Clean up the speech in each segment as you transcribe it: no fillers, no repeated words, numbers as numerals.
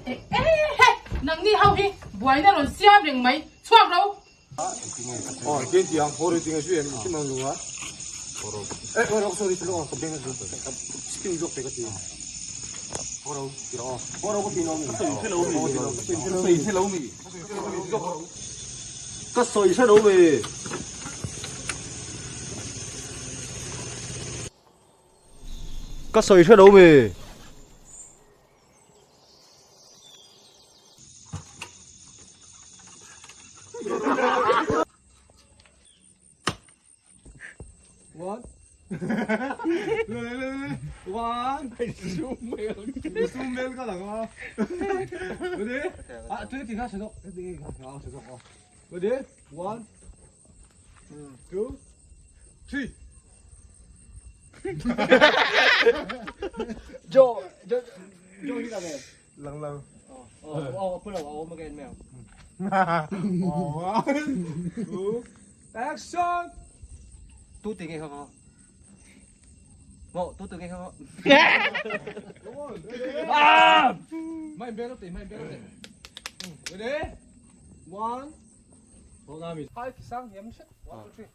Ehe! Nangni ho hi buaina rawn siam reng mai. Chhuak ro! Ka sawi hre lo mi. Ka sawi hre lo mi. One. One. Sum mel ka lang a. Ready? Ah, tu ti kha chho. Ti kha chho. Ready? One. Two. Three. Jo, Jo, Jo hi là về. Lang lang. Ờ, ờ, put đầu ôm again mèo. One. Two. Action. Tu tiếng nghe không không? Ngộ, tu tiếng nghe không không? À! Mày bé nó tỉ, mày bé nó tỉ. Ready? One. Hai sang hiếm shit. One, two, three.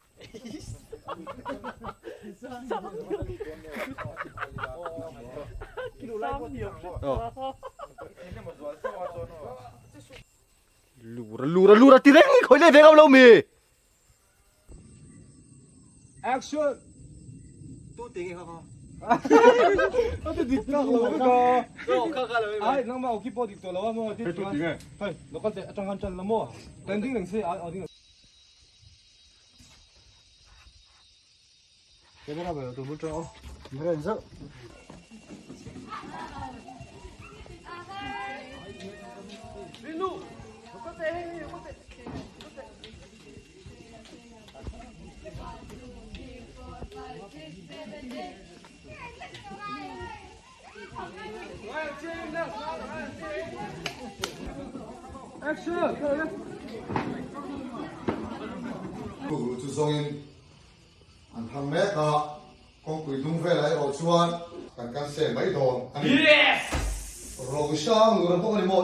Lura lura lura ti reng khoi le ve ngam lo mi. Action. Tu tiếng nghe không không? Nó ti dik tak lo ka. Kha kha lo. Ai nang ma oki po dik to lo mo ti tu. Hei, lo kan te atang han chan la mo. Landing leng se ai ding. Camera về tôi muốn cho. Mình ra. Action! Guru chu zawngin an thang mek a, kawngpui hnung velah erawh chuan kan cancel mai dawn a ni. Rosang lura bawk a ni maw?